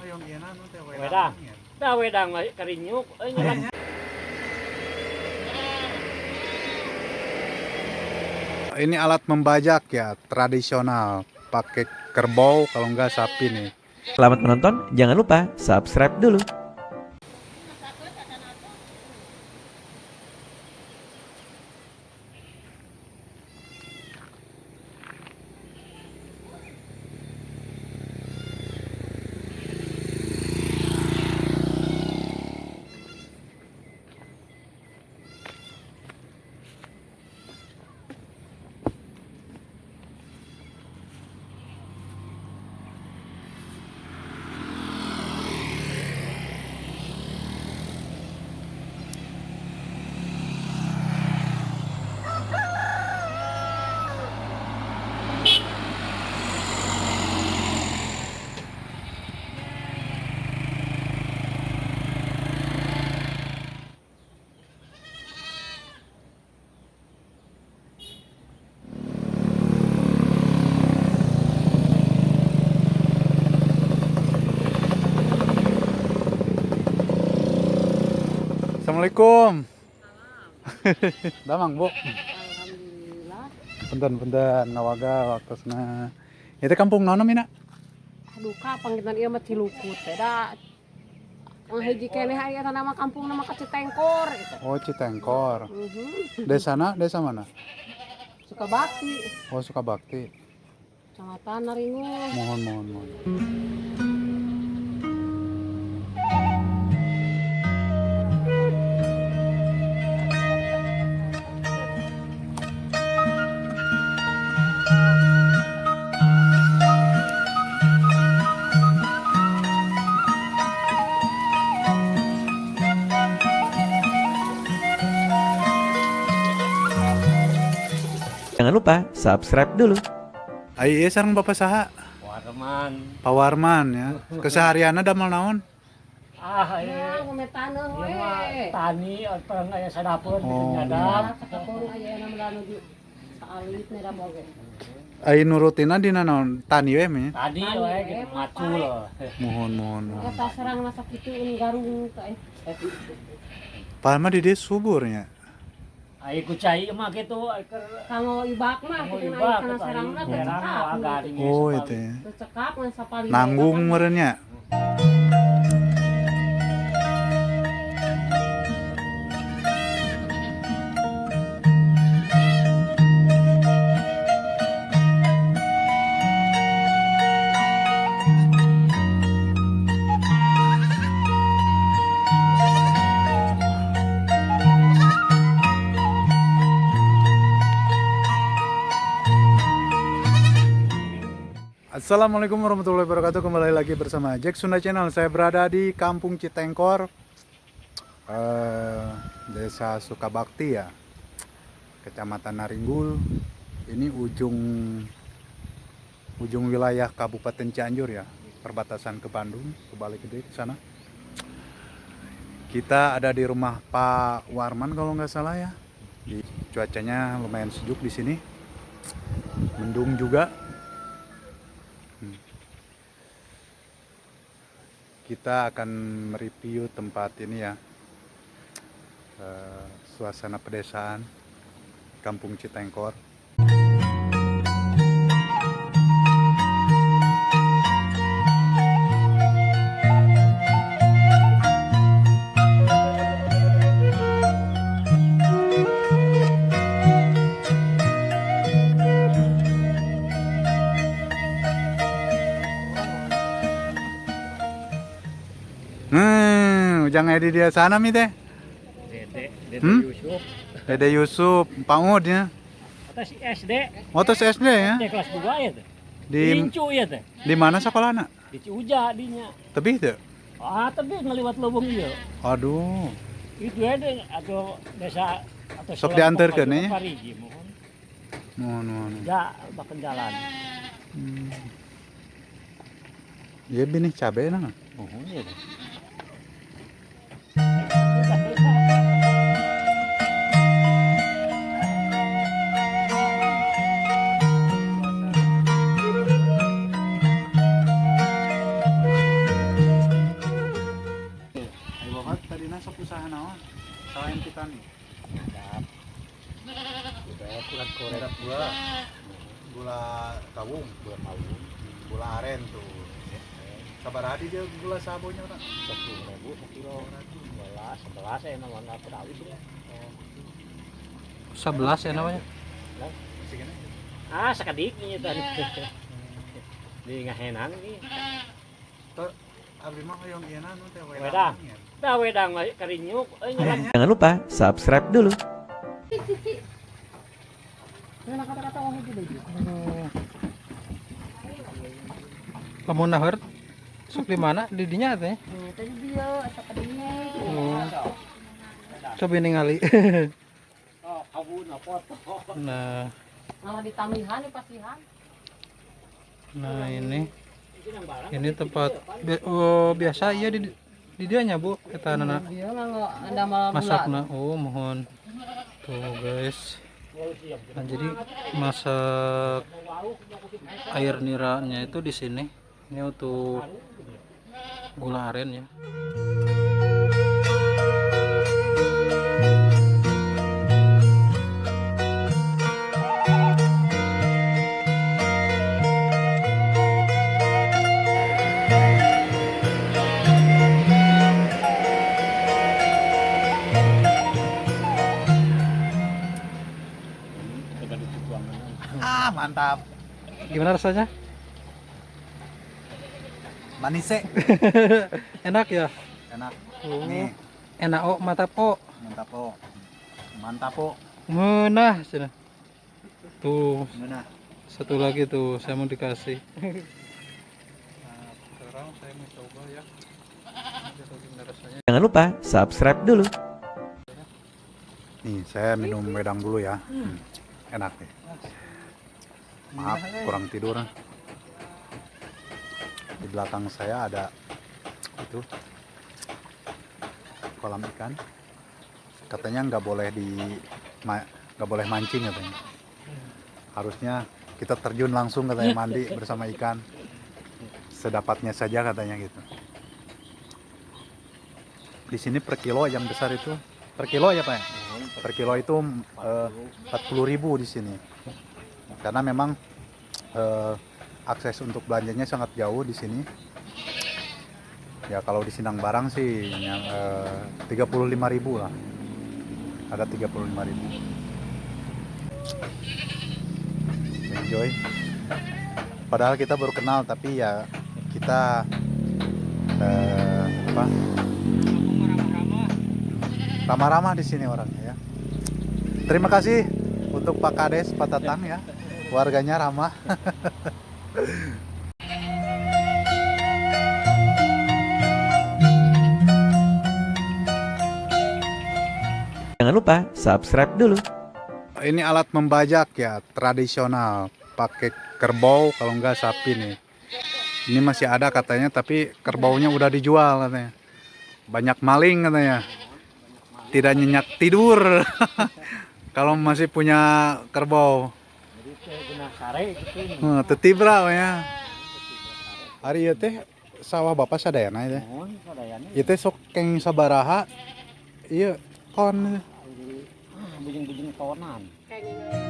Hoyong ieu nu teh. Wedang. Da wedang mah karinyuk euy nyelam. Ini alat membajak ya, tradisional, pakai kerbau kalau enggak sapi nih. Selamat menonton, jangan lupa subscribe dulu. Assalamualaikum. Damang, Bu. Alhamdulillah. Punten punten ngawaga waktosna. Itu kampung naon namina? Aduh, kapan kita ieu mah Cilukut teh da. Hiji keneh aya nama kampung nama ka Citengkor gitu. Oh, Citengkor. Mhm. Desana desa mana? Sukabakti, Oh, Sukabakti. Kecamatan Naringgul. Mohon mohon mohon. Jangan lupa subscribe dulu. Ai ieu sareng Bapak saha? Warman. Pak Warman ya. Keseharianna damel naon? Ah, Ya, ieu ngome taneuh ieu mah we. tani orang aya sadapeun gitu Oh. nyadap. Sakur aya na nuju saalit na oge. Ai nurutina dina naon? Tani we mah. Tani Tani we we, gitu macul. Mohon mohon mohon. Eta serang masa kitu garung teh. Padahal mah di dieu subur nya. Ai ku cai mah kitu ai keur Kanggo ibak mah kanggo kitu ibak aya kana kitu, ai serangna teu herang cekap. waga di Oh, itu ya. Teu cekap ngan sapali. Nanggung meureun nya. Assalamualaikum warahmatullahi wabarakatuh. Kembali lagi bersama Jack Sunda Channel. Saya berada di Kampung Citengkor, Desa Sukabakti ya, Kecamatan Naringgul. Ini ujung ujung wilayah Kabupaten Cianjur ya, perbatasan ke Bandung, ke Balegede ke sana. Kita ada di rumah Pak Warman kalau nggak salah ya. Cuacanya lumayan sejuk di sini, mendung juga. Kita akan mereview tempat ini ya, suasana pedesaan Kampung Citengkor. Ujang aya di dia sana mi teh. Dede, Dede Hmm? Yusuf. Dede Yusuf, Paud ya. Atas SD, Oh, terus SD ya. SD kelas 2 ya teh. Di Incu ya teh. di mana sekolahna? Di Ciuja dinya. Tebih teu? Ah, tapi ngeliwat leuweung ieu. Aduh. Itu ya deh, atau desa atau Sok sekolah diantarkeun Parigi, ya? Parigi, mohon. Mohon mohon. Ya, bahkan jalan. Iya binih cabe nah. Mohon ya teh. Selain petani. Ngedap. Udah kurang korek. Ngedap gula. Gula kawung, Gula kawung. Gula aren tuh. Sabaraha di dia gula sabonya orang? 10.000 sekilo. 11 ya namanya terawih ya. 11 ya namanya. Segini. Ah, sakedik nya tadi. Di ngahenan nih. Tuh, abdi mah hoyong ieu nu teh Wedang. Dah wedang mah karinyuk euy nyala. Jangan lupa subscribe dulu. Nah, kata-kata wong hiji deui. Lamun naheur sok di mana? Di dinya teh. Tadi dia asa kadinya. Oh. Coba ningali. Oh, kabun foto. Nah, Malah ditamihan dipasihan. nah ini tempat oh, biasa iya di dianya Bu eta nana Dia nganggo anda malah gula. masakna. Oh, mohon. Tuh guys. Nah, jadi masak air niranya itu di sini. Ini untuk gula aren ya. Ah, mantap. Gimana rasanya? Manis sih. Enak ya? Enak. Oh. Nih, Enak oh, mantap oh. mantap oh. Mantap oh. Menah cina. Tuh, Ngeunah. satu lagi tuh saya mau dikasih. Nah, sekarang saya mau coba ya. Coba gimana rasanya. Jangan lupa subscribe dulu. Nih, saya minum wedang dulu ya. Enak nih. Maaf, kurang tidur. Di belakang saya ada itu kolam ikan. Katanya nggak boleh nggak boleh mancing katanya. Harusnya kita terjun langsung katanya, mandi bersama ikan. Sedapatnya saja katanya gitu. Di sini per kilo yang besar itu per kilo ya Pak ya? Per kilo itu 40.000 di sini. Karena memang akses untuk belanjanya sangat jauh di sini. Ya kalau di Sindang Barang sih yang 35.000 lah. Ada 35.000. Enjoy. Padahal kita baru kenal tapi ya kita apa? Ramah-ramah di sini orangnya ya. Terima kasih untuk Pak Kades, Pak Tatang ya. Warganya ramah. Jangan lupa subscribe dulu. Ini alat membajak ya, tradisional, pakai kerbau kalau enggak sapi nih. Ini masih ada katanya, tapi kerbaunya udah dijual katanya. Banyak maling katanya. Tidak nyenyak tidur kalau masih punya kerbau. Jadi teh guna sare gitu. Teu tibra we ya. Ari ieu teh sawah bapak sadayana ieu teh. Mohon sadayana. Ieu teh sok keng sabaraha ieu ton. Bujung-bujung tonan. Kayaknya.